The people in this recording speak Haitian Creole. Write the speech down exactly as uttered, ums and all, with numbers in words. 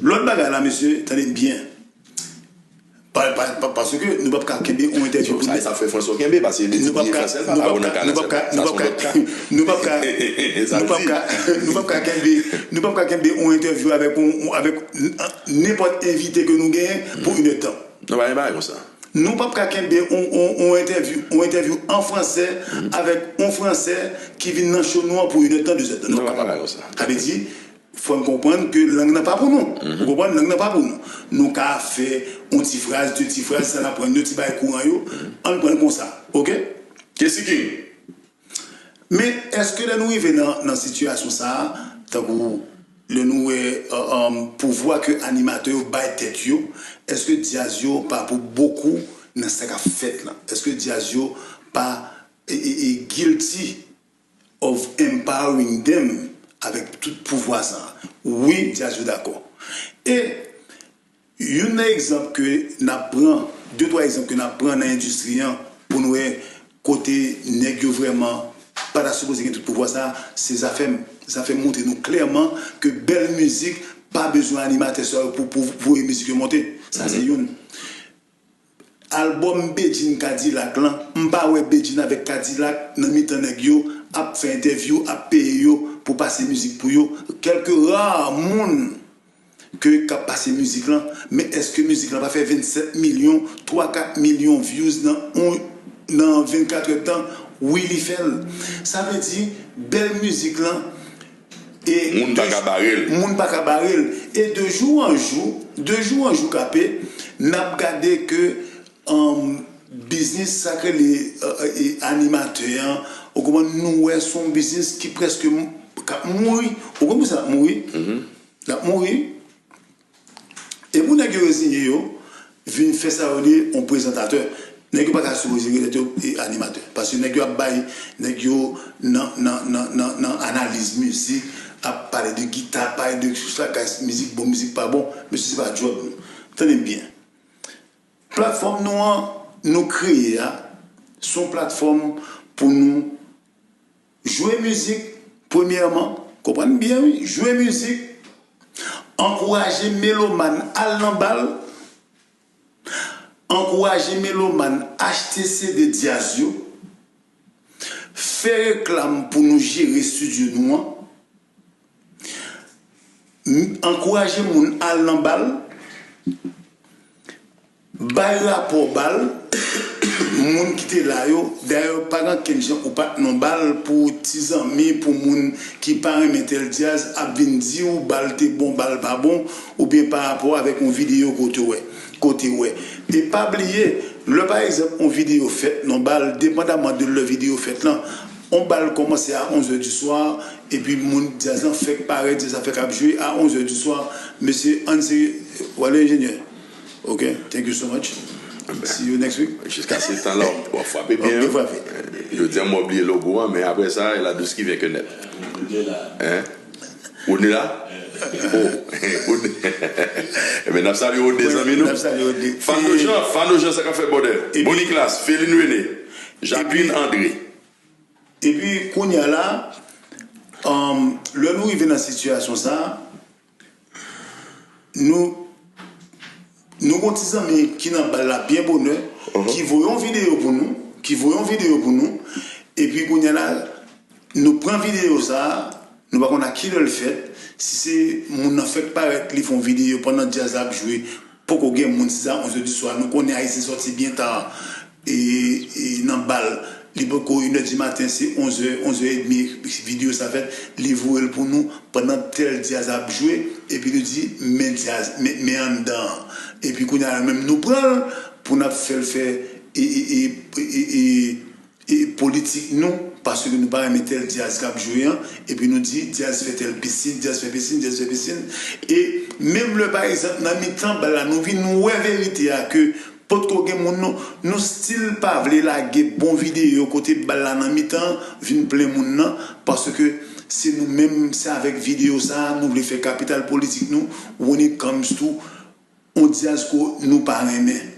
Lòt bagay la, mesye, tande m byen. Pa, pa, pa, paske nou p ap ka kenbe yon entèvyou pou nèt. Sa fè François kenbe, paske li di fransè, l pa bon nan ka nan sèt. Sa se yon lòt ka. Nou p ap ka, nou p ap ka, nou p ap ka kenbe, nou p ap ka kenbe yon entèvyou avèk yon, avèk nenpòt envite ke nou genyen pou inèdtan. Non, pa gen bagay konsa. Nou p ap ka kenbe yon, yon, yon entèvyou, yon entèvyou an fransè avèk yon fransè ki vin nan show nou an pou inèdtan, dezèdtan. Non, pa gen bagay konsa. Sa vle di, fò n konprann ke lang nan pa pou nou. Ou konprann? Lang nan pa pou nou. Nou ka fè yon ti fraz, de ti fraz, sa n ap pran, de ti bagay kouran yo, ann pran l konsa. Oke? Kesiking. Men, èske lè nou rive nan, nan sitiyasyon sa a, tankou lè nou wè, euh, euh, pouvwa ke animatè yo bay tèt yo, èske djaz yo pa pou bokou nan sa k ap fèt la? Èske djaz yo pa e, e, e guilty of empowering them avèk tout pouvwa sa a? Wi, djaz yo dakò. E youn nan egzanp ke n ap pran, de twa egzanp ke n ap pran nan endistri an pou n wè kote nèg yo vrèman pa ta sipoze gen tout pouvwa sa a, se Zafèm. Zafèm montre nou klèman ke bèl mizik pa bezwen animatè sa yo pou, pou voye mizik yo monte. Sa se youn. Albòm Bedjine Kadilak lan, m pa wè Bedjine avèk Kadilak nan mitan nèg yo ap fè entèvyou, ap peye yo pou pase mizik pou yo. Kèlke ra moun ke k ap pase mizik lan, men èske mizik lan pa fè vennsèt milyon, twa kat milyon views nan yon, nan vennkat èdtan? Wi, li fè l. Sa vle di, bèl mizik lan, e moun pa ka bare l. Moun pa ka bare l. E de jou an jou, de jou an jou, K P, n ap gade ke, um, biznis sa k rele, euh, e animatè an, ou konprann, nou wè se yon biznis ki prèske m-, k ap mouri. Ou konprann sa l ap mouri? L ap mouri. E pou nèg yo reziye yo, vin fè sa yo rele yon prezantatè. Nèg yo pa ka sipoze rele tèt yo e animatè. Paske nèg yo ap bay, nèg yo nan, nan, nan, nan, nan analiz mizik, ap pale de gita, pale de sou sa, kay mizik bon, mizik pa bon. Mesye, se pa djòb nou. Tande m byen. Platfòm nou an, nou kreye a, se yon platfòm pou nou jwe mizik, premyèman, konprann byen, wi, jwe mizik, ankouraje melomàn al nan bal, ankouraje melomàn achte C D djaz yo, fè reklam pou nou jere estidyo nou an, m-, ankouraje moun al nan bal, bay rapò bal, moun ki te la yo. Dayè, pa gen kenn jan ou pa t nan bal pou ti zanmi, pou moun ki pa renmen tèl djaz, ap vin di w bal te bon, bal pa bon, oubyen pa rapò avèk yon videyo kote w wè, kote w wè. E pa bliye, lè pa egzanp yon videyo fèt nan bal, depandaman de lè videyo fèt lan, yon bal kòmanse a onzè di swa, epi moun djaz lan fèk parèt, djaz la fèk ap jwe a onzè di swa. Mesye, ann serye, wale enjenyè. Ok, thank you so much. See you next week. Jiskaske tan la, w ap frape byen. Ok, frape. Jodi a, mwen bliye logo an, men apre sa, e la douce qui vient que naître. Hein? Ou ni la? Oh, ou ni. Ebyen, n ap salye ou de zanmi nou. N ap salye ou de. Fano Jean, Fano Jean, sa k ap fèt, brother? Epi Boniklace, Feline René, Jacqueline André. Epi, kounye a la, um, lè nou rive nan sitiyasyon sa a, nou, nou gon ti zanmi ki nan bal la byen bonè, ki voye yon videyo pou nou, ki voye yon videyo pou nou, epi kounye a la, nou pran videyo sa a, nou pa konn a kilè l fèt, si se moun nan fèk parèt, li fè yon videyo pandan djaz la ap jwe, poko gen moun, si se a onzè di swa, nou konnen Ayisyen sòti byen ta, e, e nan bal, li poko inè di maten, se onzè, onzè edmi, videyo sa fèt, li voye l pou nou, pandan tèl djaz ap jwe, epi nou di, men djaz, men, men anndan an. Epi kounye a la menm nou pran l, pou n ap fè l fè, e, e, e, e, e, e politik nou, paske nou pa renmen tèl djaz k ap jwe an, epi nou di djaz fè tèl pisin, djaz fè pisin, djaz fè pisin. E menm lè, pa egzanp, nan mitan bal la, nou vin wè verite a ke potko gen moun, nou, nou still pa vle lage bon videyo kote bal la nan mitan vin plen moun nan, paske se nou menm, se avèk videyo sa a nou vle fè kapital politik nou when it comes to yon djaz ke nou pa renmen.